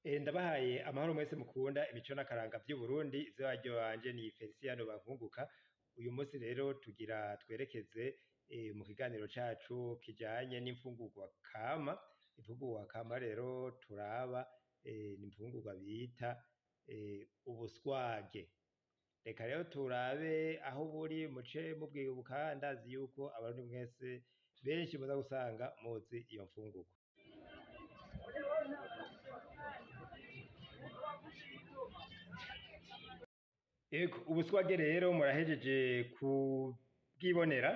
Ndabahaye amahoro mwese mukunda imico n'akaranga vy'Uburundi. Izina wanje ni Feliciano Bankunguka. Uyu munsi rero tugira twerekeze mu kiganiro cacu kijanye n'imfungurwa kama. Imfungurwa kama rero turaba ni imfungurwa bita ubuswage. Reka rero turabe aho buri muce mubwibuka, ndazi yuko abarundi mwese benshi muza gusanga muzi iyo mfungurwa. Ego, ubuswage rero murahejeje kubwibonera,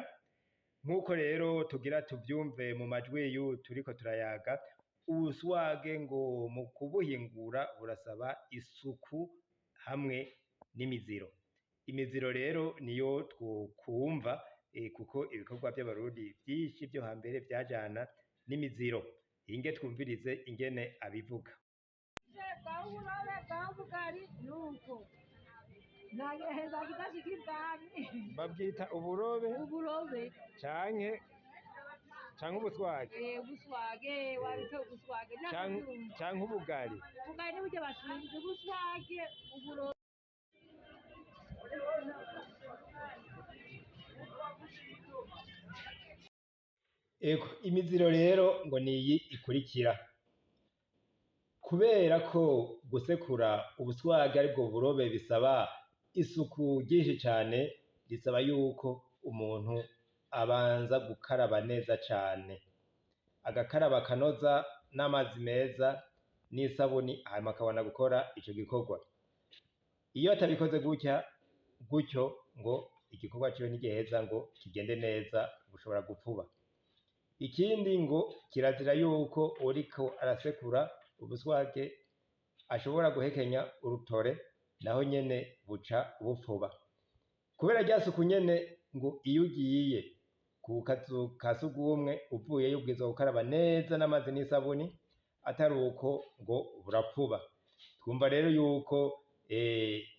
nk'uko rero tugira tuvyumve mu majwi y'uyu turiko turayaga. Ubuswage ngo mu kubuhingura burasaba isuku hamwe n'imiziro. Imiziro rero niyo twokumva, kuko ibikorwa vy'abarundi vyinshi vyo hambere vyajana n'imiziro. Inge twumvirize ingene abivuga. Bwaba bwaba ubugari nuko nagaheza kudashika ibwami. Babwita uburobe. Uburobe. Canke ubuswage. Ubuswage wabita ubuswage. Canke ubugari. Ubugari niburyo bashinze ubuswage uburobe. Ego, imiziro rero ngo niyi ikurikira. Kubera ko gusekura ubuswage aribwo burobe bisaba isuku ryinshi cane, risaba yuko umuntu abanza gukaraba neza cane, agakaraba akanoza n'amazi meza n'isabuni, hanyuma akabona gukora ico gikorwa. Iyo atabikoze gutya gutyo ngo igikorwa ciwe ntigiheza ngo kigende neza, bushobora gupfuba. Ikindi ngo kirazira yuko uriko arasekura ubuswage ashobora guhekenya urutore, naho nyene buca bupfuba. Kubera rya suku nyene, ngo iyo ugiye ku kazu ka sugumwe uvuyeyo ubwirizwa gukaraba neza n'amazi n'isabuni, atari uko ngo burapfuba. Twumva rero yuko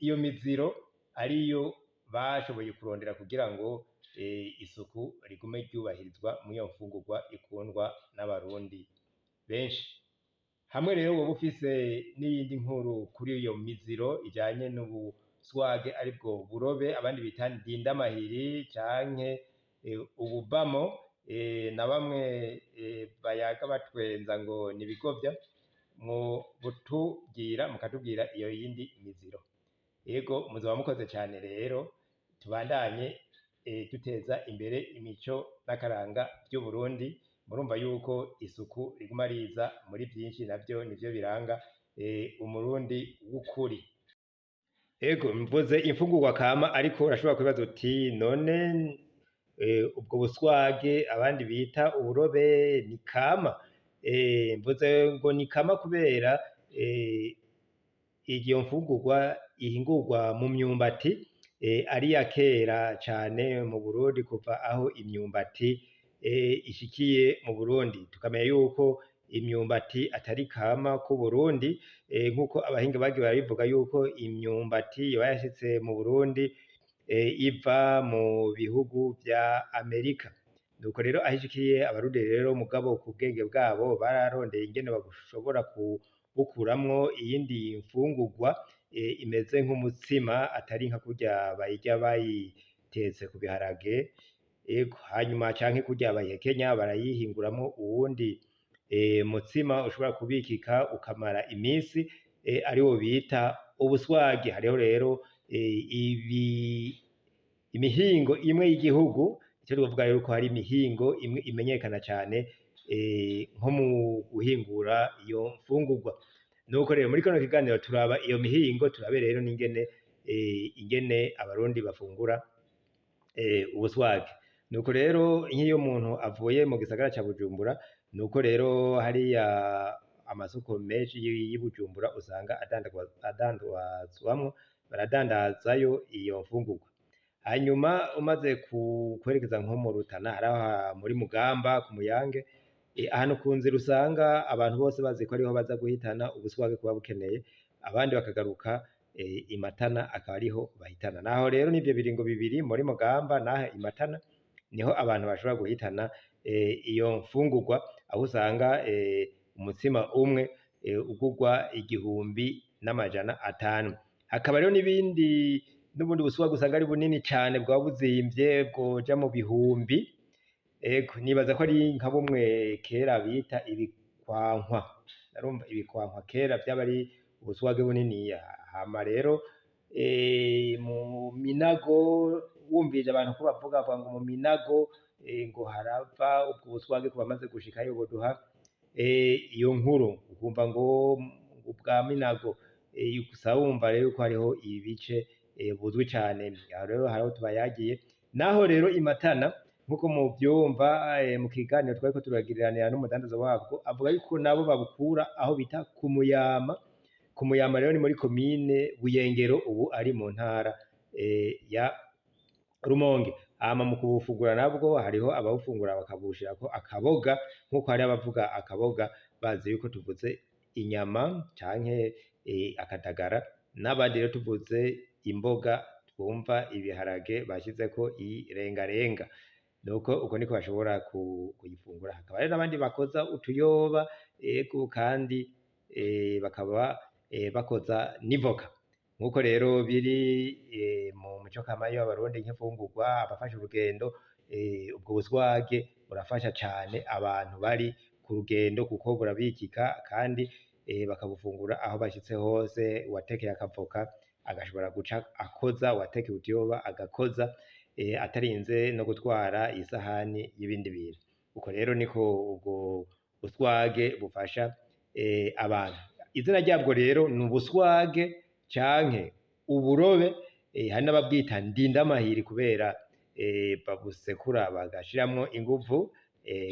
iyo miziro ariyo bashoboye kurondera kugira ngo isuku rigume ryubahirizwa mw'iyo mfungurwa ikundwa n'abarundi benshi. Hamwe rero woba ufise n'iyindi nkuru kuri iyo miziro ijanye n'ubuswage aribwo burobe, abandi bita ndindamahiri canke ububamo, na bamwe bayaga batwenza ngo nibigovya, mwobutubwira mukatubwira iyo yindi miziro. Ego, muzoba mukoze cane. Rero tubandanye duteza imbere imico n'akaranga vy'Uburundi. Murumva yuko isuku riguma riza muri vyinshi, navyo nivyo biranga umurundi w'ukuri. Ego, mvuze imfungurwa kama, ariko urashobora kwibaza uti none ubwo buswage abandi bita uburobe ni kama? Mvuze ngo ni kama kubera iyo mfungurwa ihingurwa mu myumbati ari iya kera cane mu Burundi, kuva aho imyumbati ishikiye mu Burundi. Tukamenya yuko imyumbati atari kama k'Uburundi, nk'uko abahinga bagiye barabivuga yuko imyumbati yoba yashitse mu Burundi iva mu bihugu vya Amerika. Nuko rero aho ishikiye, abarundi rero mugabo ku bwenge bwabo bararondeye ingene bashobora kubukuramwo iyindi mfungurwa imeze nk'umutsima, atari nka kurya bayirya bayitetse ku biharage. Ego, hanyuma canke kurya bayihekenya, barayihinguramwo uwundi mutsima ushobora kubikika ukamara imisi, ariwo bita ubuswage. Hariho rero imihingo imwe y'igihugu, ico twovuga yuko hari imihingo imwe imenyekana cane nko mu guhingura iyo mfungurwa. Nuko rero muri kino kiganiro turaba iyo mihingo, turabe rero n'ingene ingene abarundi bafungura ubuswage. Nuko rero nk'iyo umuntu avuye mu gisagara ca Bujumbura, nuko rero hariya amasoko menshi y'i Bujumbura usanga adandazwamwo, baradandazayo iyo mfungurwa. Hanyuma umaze kwerekeza nko mu Rutana, hariho muri Mugamba ku Muyange, ahantu ku nzira usanga abantu bose bazi ko ariho baza guhitana ubuswage kuba bukeneye, abandi bakagaruka i Matana akaba ariho bahitana. Naho rero n'ivyo biringo bibiri muri Mugamba n'aha i Matana niho abantu bashobora guhitana iyo mfungurwa, aho usanga umutsima umwe ugurwa 1500. Hakaba rero n'ibindi n'ubundi buswage usanga ari bunini cane bwaba buzimvye bwoja mu bihumbi. Ego, nibaza ko ari nka bumwe kera bita ibikwankwa. Narumva ibikwankwa kera vyaba ari ubuswage buniniya. Hama rero mu Minago wumvirije abantu ko bavuga bavuga ngo mu Minago ngo harava ubwo buswage ku bamaze gushikayo boduha iyo nkuru, ukumva ngo ubwa Minago, gusa wumva rero ko hariho ibice buzwi cane. Aho rero hariho tubayagiye. Naho rero i Matana nkuko muvyumva mu kiganiro twariko turagiriranira n'umudandaza wabwo, avuga yuko nabo babukura aho bita ku Muyama. Ku Muyama rero ni muri komine Buyengero, ubu ari mu ntara ya Rumonge. Hama mu kubufungura nabwo hariho abawufungura bakabushirako akaboga, nkuko hari abavuga akaboga bazi yuko tuvuze inyama canke akadagara, n'abandi rero tuvuze imboga twumva ibiharage bashizeko irengarenga. Nuko uko niko bashobora kuyifungura. Hakaba rero n'abandi bakoza utuyoba, ego, kandi bakaba bakoza n'ivoka. Nkuko rero biri mu muco kama y'abarundi nk'imfungurwa, abafashe urugendo, ubwo buswage burafasha cane abantu bari ku rugendo kuko burabikika kandi bakabufungura aho bashitse hose. Uwatekeye akavoka agashobora guca akoza, uwatekeye utuyoba agakoza, atarinze no gutwara isahani y'ibindi bintu. Uko rero niko ubwo buswage bufasha abantu. Izina ryabwo rero ni ubuswage canke uburobe, hari n'ababwita ndindamahiri kubera babusekura bagashiramwo inguvu,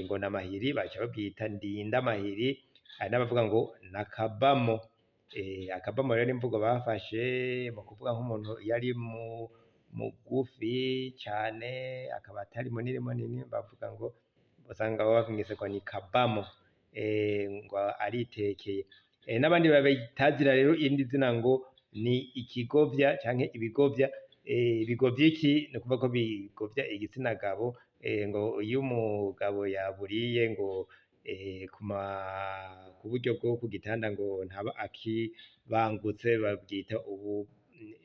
ngo n'amahiri, baca babwita ndindamahiri. Hari n'abavuga ngo nakabamo. Akabamo rero n'imvugo bafashe mu kuvuga nk'umuntu yari mugufi cane akaba atari munini munini, bavuga ngo usanga bamwise ngo ni kabamo, ngo aritekeye. N'abandi babitazira rero irindi zina ngo ni ikigovya canke ibigovya. Ibigovya iki? Ni ukuvuga ko bigovya igitsina gabo, ngo iyo umugabo yaburiye ngo ku buryo bwo ku gitanda ngo ntaba akibangutse, babwita ubu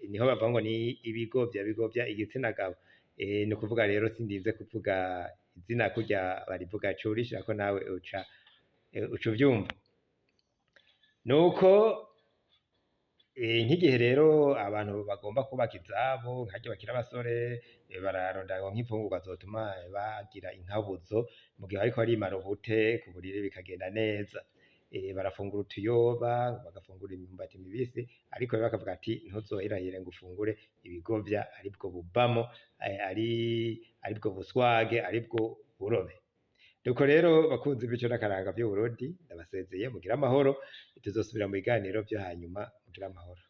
niho bavuga ngo ni ibigovya, bigovya igitsina gabo. Ni ukuvuga rero sindinze kuvuga izina kurya barivuga, curishirako nawe uca uvyumva. Nuko nk'igihe rero abantu bagomba kubaka izabo, nkarya bakiri abasore, bararonda nk'imfungurwa zotuma bagira inkabuzo mu gihe bariko barimara ubute ku buriri bikagenda neza. Barafungura utuyoba, bagafungura imyumbati mibisi, ariko rero bakavuga ati ntuzohirahire ngo ufungure ibigovya aribwo bubamo, aribwo buswage, aribwo burobe. Nuko rero bakunzi b'ico n'akaranga vy'Uburundi, ndabasezeye mugire amahoro, tuzosubira mu biganiro vyo hanyuma, mugire amahoro.